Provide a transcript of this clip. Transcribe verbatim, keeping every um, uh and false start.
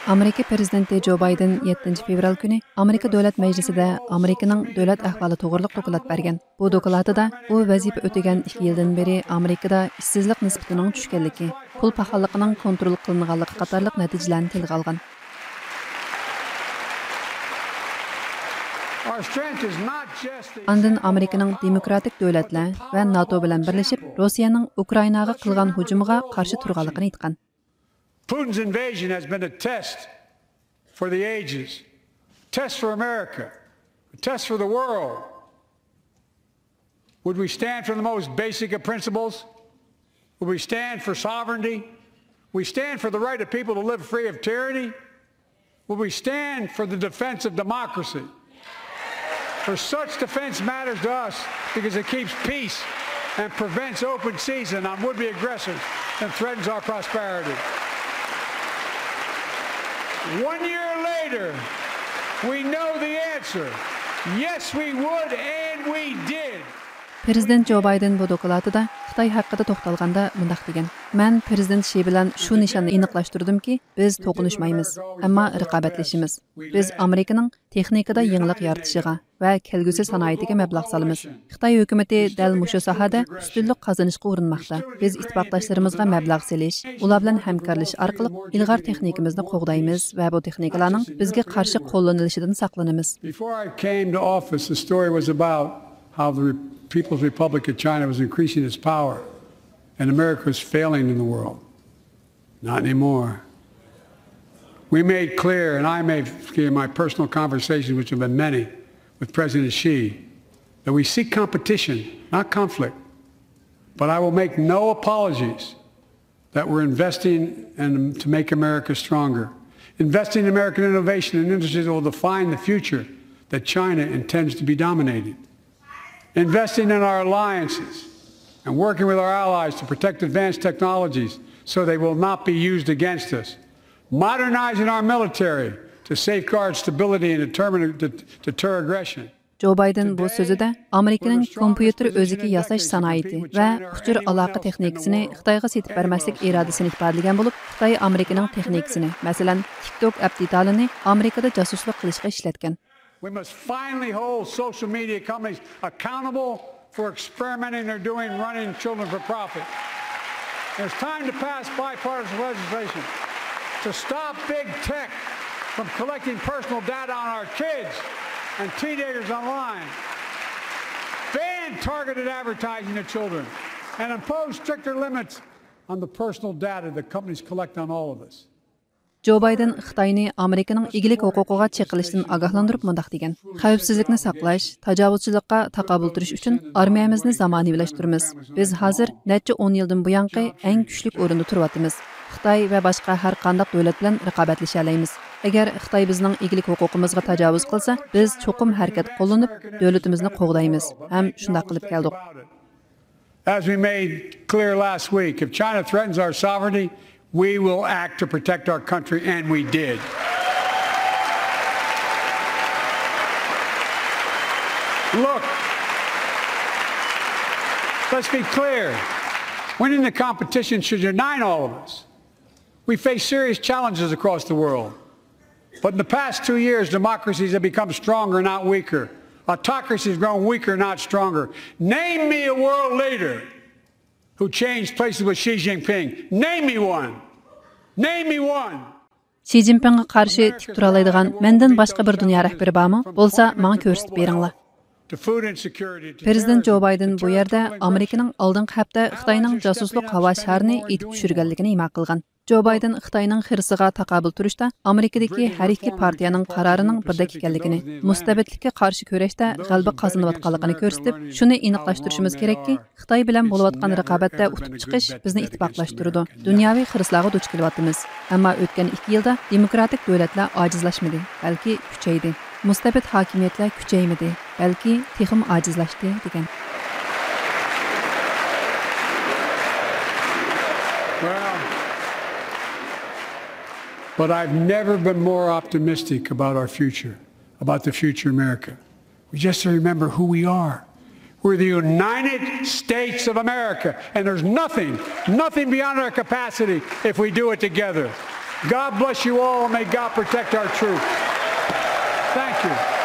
ئامېرىكا پىرېزىدېنتى جو بايدېن يەتتىنچى فېۋرال كۈنى ئامېرىكا دۆلەت مەجلىسىدە ئامېرىكىنىڭ دۆلەت ئەھۋالى توغرىلىق دوكلات بەرگەن. بۇ دوكلاتىدا ئۇ ۋەزىپە ئۆتىگەن ئىككى يىلدىن بېرى ئامېرىكىدا ئىشسىزلىق نىسبىتىنىڭ چۈشكەنلىكى، پۇل پاخاللىقىنىڭ كونترول قىلىنغانلىقى قاتارلىق نەتىجىلەرنى تىلغا ئالغان. Our strength is not just the ئاندىن ئامېرىكىنىڭ دېموكراتىك دۆلەتلەر ۋە ناتو بىلەن بىرلىشىپ روسىيەنىڭ ئۇكرائىناغا قىلغان ھۇجۇمىغا قارشى تۇرغانلىقىنى ئېيتقان. Putin's invasion has been a test for the ages, test for America, a test for the world. Would we stand for the most basic of principles? Would we stand for sovereignty? We stand for the right of people to live free of tyranny? Would we stand for the defense of democracy? For such defense matters to us because it keeps peace and prevents open season on would-be aggressors and threatens our prosperity. One year later, we know the answer. Yes, we would, and we did. پىرېزىدېنت جو بايدېن بۇ دوكلاتىدا خىتاي ھەققىدە توختالغاندا مۇنداق دېگەن: مەن پىرېزىدېنت شى بىلەن شۇ نىشاننى ئېنىقلاشتۇردۇمكى، بىز توقۇنۇشمايمىز، ئەمما رىقابەتلىشىمىز. بىز ئامېرىكىنىڭ تېخنىكىدا يېڭىلىق يارىتىشىغا ۋە كەلگۈسى سانائىتىگە مەبلەغ سالىمىز. خىتاي ھۆكۈمىتى دەل مۇشۇ ساھەدە ئۈستۈنلۈك قازىنىشقا ئۇرۇنماقتا. بىز ئىتتىپاقداشلىرىمىزغا مەبلەغ سېلىش، ئۇلار بىلەن ھەمكارلىشىش ئارقىلىق ئىلغار تېخنىكىمىزنى قوغدايمىز ۋە بۇ تېخنىكىلارنىڭ بىزگە قارشى قوللىنىلىشىدىن ساقلىنىمىز. Before I came to office, the story was about how the Re- People's Republic of China was increasing its power and America was failing in the world. Not anymore. We made clear, and I made clear in my personal conversations, which have been many, with President Xi, that we seek competition, not conflict. But I will make no apologies that we're investing in, to make America stronger, investing in American innovation and industries that will define the future that China intends to be dominating. Investing in our alliances and working with our allies to protect advanced technologies so they will not be used against us. Modernizing our military to safeguard stability and determine, to deter aggression. جو بايدېن بۇ سۆزىدە ئامېرىكىنىڭ كومپيۇتېر ئۆزىكى ياساش سانائىتى ۋە ئۇچۇر ئالاقە تېخنىكىسىنى خىتايغا سېتىپ بەرمەسلىك ئىرادىسىنى ئىپادىلىگەن بولۇپ، خىتاي ئامېرىكىنىڭ تېخنىكىسىنى، مەسىلەن، تىك توك ئەپ دېتالىنى ئامېرىكىدا جاسۇسلۇق قىلىشقا ئىشلەتكەن. We must finally hold social media companies accountable for experimenting they're doing, running children for profit. It's time to pass bipartisan legislation to stop big tech from collecting personal data on our kids and teenagers online. Ban targeted advertising to children and impose stricter limits on the personal data that companies collect on all of us. جو بايدېن خىتاينى ئامېرىكىنىڭ ئىگىلىك ھوقۇقىغا چېقىلىشتىن ئاگاھلاندۇرۇپ مۇنداق دېگەن: خەۋپسىزلىكنى ساقلاش، تاجاۋۇزچىلىققا تاقابىل تۇرۇش ئۈچۈن ئارمىيەمىزنى زامانىۋىلاشتۇرىمىز. بىز ھازىر نەچچە ئون يىلدىن بۇيانقى ئەڭ كۈچلۈك ئورۇندا تۇرۇۋاتىمىز. خىتاي ۋە باشقا ھەر قانداق دۆلەت بىلەن رىقابەتلىشەلەيمىز. ئەگەر خىتاي بىزنىڭ ئىگىلىك ھوقۇقىمىزغا تاجاۋۇز قىلسا، بىز چوقۇم ھەرىكەت قوللىنىپ، دۆلىتىمىزنى قوغدايمىز ھەم شۇنداق قىلىپ كەلدۇق. As we made clear last week, if China threatens our sovereignty, we will act to protect our country, and we did. Look, let's be clear. Winning the competition should unite all of us. We face serious challenges across the world. But in the past two years, democracies have become stronger, not weaker. Autocracies have grown weaker, not stronger. Name me a world leader who changed places with Xi Jinping. Name me one. Name me one. شى جىنپىڭغا قارشى تىك تۇرالايدىغان مەندىن باشقا بىر دۇنيا رەھبىرى بارمۇ؟ بولسا، ماڭا كۆرسىتىپ بېرىڭلار. پىرېزىدېنت جو بايدېن بۇ يەردە ئامېرىكىنىڭ ئالدىنقى ھەپتە خىتاينىڭ جاسۇسلۇق ھاۋا شارىنى ئېتىپ چۈشۈرگەنلىكىنى ئىما قىلغان. جو بايدېن خىتاينىڭ خىرىسىغا تاقابىل تۇرۇشتا ئامېرىكىدىكى ھەر ئىككى پارتىيەنىڭ قارارىنىڭ بىردەك ئىكەنلىكىنى، مۇستەبىتلىككە قارشى كۈرەشتە غەلىبە قازىنىۋاتقانلىقىنى كۆرسىتىپ، شۇنى ئېنىقلاشتۇرۇشىمىز كېرەككى، خىتاي بىلەن بولۇۋاتقان رىقابەتتە ئۇتۇپ چىقىش بىزنى ئىتتىپاقلاشتۇرىدۇ. دۇنياۋى خىرىسلارغا دۇچ كېلىۋاتىمىز. ئەمما ئۆتكەن ئىككى يىلدا دېموكراتىك دۆلەتلەر ئاجىزلاشمىدى، بەلكى كۈچەيدى. مۇستەبىت ھاكىمىيەتلەر كۈچەيمىدى، بەلكى تېخىمۇ ئاجىزلاشتى، دېگەن. Well, but I've never been more optimistic about our future, about the future of America. We just remember who we are. We're the United States of America, and there's nothing, nothing beyond our capacity if we do it together. God bless you all. May God protect our troops. Thank you.